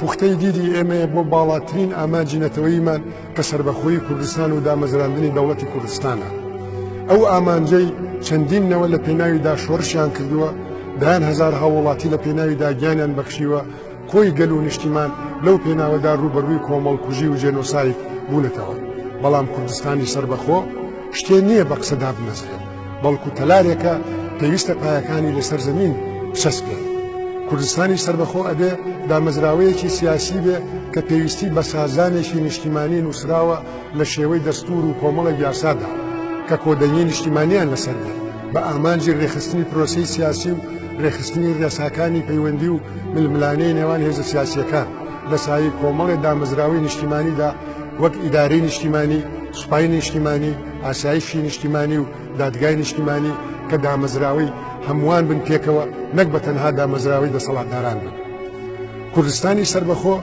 پوختەی دیدی ئێمەیە بۆ باڵاترین ئامانجی نەتەوەییمان کە سەربەخۆیی کوردستان و دامەزراندنی دەوڵەتی کوردستانە. ئەو ئامانجەی چەندین نەوە لە پێناویدا شۆڕشیان کردووە، دەیان هەزار هاووڵاتی لە پێناویدا گیانیان بەخشیوە، کۆی گەل و نیشتیمان لەو پێناوەدا ڕووبەڕووی کۆمەڵکوژی و جێنۆساید بوونەتەوە. بەڵام کوردستانی سەربەخۆ شتێ نییە بە قسە دابمەزرێت، بەڵکو تەلارێکە پێویستە پایەکانی لەسەر زەمین بچەسپێت. کوردستانی سەربەخۆ ئەبێ دامەزراوەیەکی سیاسی بێ کە پێویستی بە سازانێکی نیشتیمانی نووسراوە لە شێوەی دەستوور و کۆمەڵێک یاسادا کە کۆدەنگی نیشتیمانیان لەسەر بێ بە ئامانجی رێکخستنی پرۆسەی سیاسی و رێکخستنی رێساکانی پەیوەندی و ململانێی نێوان هێزە سیاسییەکان لە سایەی کۆمەڵێ دامەزراوەی نیشتیمانیدا وەک ئیدارەی نیشتیمانی، سوپای نیشتیمانی، ئاسایشی نیشتیمانی و دادگای نیشتیمانی کە دامەزراوەی هەمووان بن پێکەوە نەک بە تەنها دامەزراوەی دەسەڵاتداران بن. کوردستانی سەربەخۆ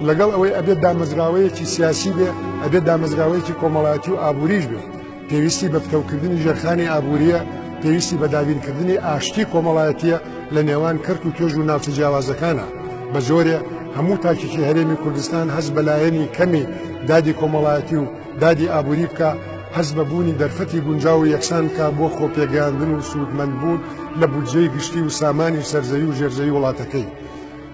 لەگەڵ ئەوەی ئەبێت دامەزراوەیەکی سیاسی بێ، ئەبێت دامەزراوەیەکی کۆمەڵایەتی و ئابووریش بێ. پێویستی بە پتەوکردنی ژێرخانی ئابوورییە، پێویستی بە دابینکردنی ئاشتی کۆمەڵایەتییە لە نێوان کەرت و توێژ و ناوچە جیاوازەکانە، بە جۆرێ هەموو تاکێکی هەرێمی کوردستان هەست بە لایەنی کەمی دادی کۆمەڵایەتی و دادی ئابووری بکا، هەست بە بوونی دەرفەتی گونجاو و یەکسان بکا بۆ خۆپێگەیاندن و سوودمەندبوون لە بودجەی گشتی و سامانی سەرزەوی و ژێرزەوی وڵاتەکەی.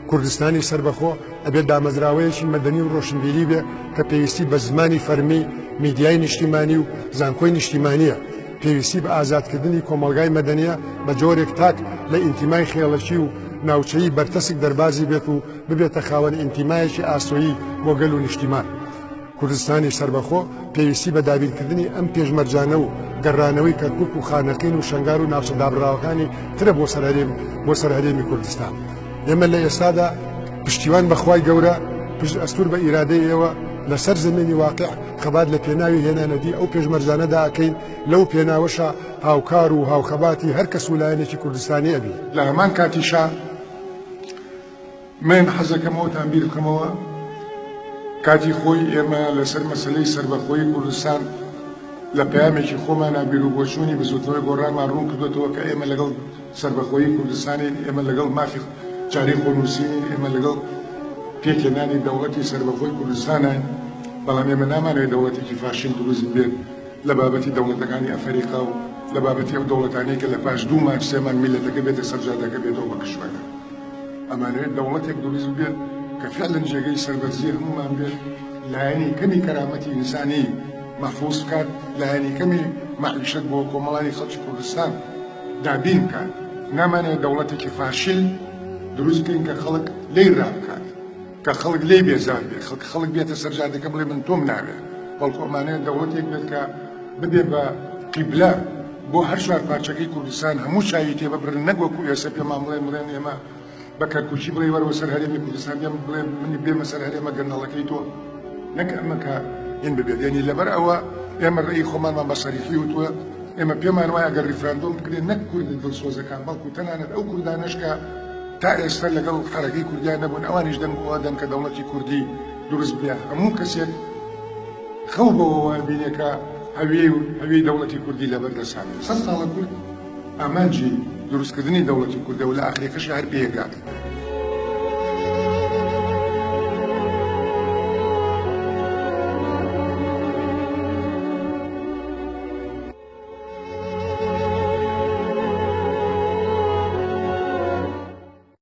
کوردستانی سەربەخۆ ئەبێ دامەزراوەیەکی مەدەنی و ڕۆشنبیری بێ کە پێویستی بە زمانی فەرمی، میدیای نیشتیمانی و زانکۆی نیشتیمانییە. پێویستی بە ئازادکردنی کۆمەڵگای مەدەنییە بە جۆرێک تاک لە ئینتیمای خێڵەکی و ناوچەیی بەرتەسک دەربازی بێت و ببێتە خاوەن ئینتیمایەکی ئاسۆیی بۆ گەل و نیشتیمان. کوردستانی سەربەخۆ پێویستی بە دابینکردنی ئەم پێشمەرجانە و گەڕانەوەی کەرکوک و خانەقین و شەنگال و ناوچە دابڕاوەکانی ترە بۆ سەر هەرێم بۆ سەر هەرێمی کوردستان. ئێمە لە ئێستادا پشتیوان بە خوای گەورە، پشت ئەستوور بە ئیرادەی ئێوە، لەسەر زەمینی واقع خەبات لە پێناوی هێنانەدی ئەو پێشمەرجانەدا ئەکەین، لەو پێناوەشا هاوکار و هاوخەباتی هەر کەس و لایەنێکی کوردستانی ئەبین. لە هەمان کاتیشا من حەزەکەم ئەوەتان بیر بخەمەوە کاتی خۆی ئێمە لەسەر مەسەلەی سەربەخۆیی کوردستان لە پەیامێکی خۆمانا بیروبۆچوونی بزوتنەوەی گۆڕانمان ڕوون کردوێتەوە کە ئێمە لەگەڵ سەربەخۆیی کوردستانین، ئێمە لەگەڵ مافی چارەی خۆنووسینین، ئێمە لەگەڵ پێکهێنانی دەوڵەتی سەربەخۆی کوردستانین، بەڵام ئێمە نامانەوێت دەوڵەتێکی فاشیل دروست ببێت لە بابەتی دەوڵەتەکانی ئەفەریقا و لە بابەتی ئەو دەوڵەتانەی کە لە پاش دوو مانگ سێ مانگ میللەتەکە بێتە سەر جادەکە بێتەوە بە کشوەرە. ئەمانەوێت دەوڵەتێک دروست ببێت کە فعلەن جێگەی سەربەرزی هەموومان بێت، لایەنی کەمی کەرامەتی ئینسانی مەحفوز بکات، لایەنی کەمی مەعیشەت بۆ کۆمەڵانی خەڵکی کوردستان دابین بکات. نامانەوێت دەوڵەتێکی فاشل دروست بکەین کە خەڵک لێی ڕابکات، کە خەڵک لێی بێزار بێت، خەڵک بێتە سەر جادەکە بڵێ من تۆم ناوێت، بەڵکو ئەمانەوێت دەوڵەتێک بێت کە ببێ بە قیبلە بۆ هەر چوار پارچەکەی کوردستان هەموو چاوی تێ ببرن نەک وەکو ئێستا پێمان بڵێن بڵێن ئێمە بە کەرکوکی بڵێ وەرەوە سەر هەرێمی کوردستان بێم بڵێ من بێمە سەر هەرێمە گەندەڵەکەی تۆ نەک ئەمە کە هین ببێت یعنی لەبەر ئەوە ئێمە ڕێی خۆمانمان بە سەریحی وتووە ئێمە پێمان وایە ئەگەر ڕیفراندۆم بکرێت نەک کوردە دڵسۆزەکان بەڵکو تەنانەت ئەو کوردانەش کە تا ئێستا لەگەڵ حەرەکەی کوردیان نەبوون ئەوانیش دەنگ ئەوە دەن کە دەوڵەتی کوردی دروست بێ هەموو کەسێک خەو بەوەوە بینێ کە هەویەی و هەویەی دەوڵەتی کوردی لەبەر دەسا بێ. سەد ساڵە کورد ئامانجی دروستکردنی دەوڵەتی کوردە و لە ئاخرەکەشی هەر پێی ئەگات.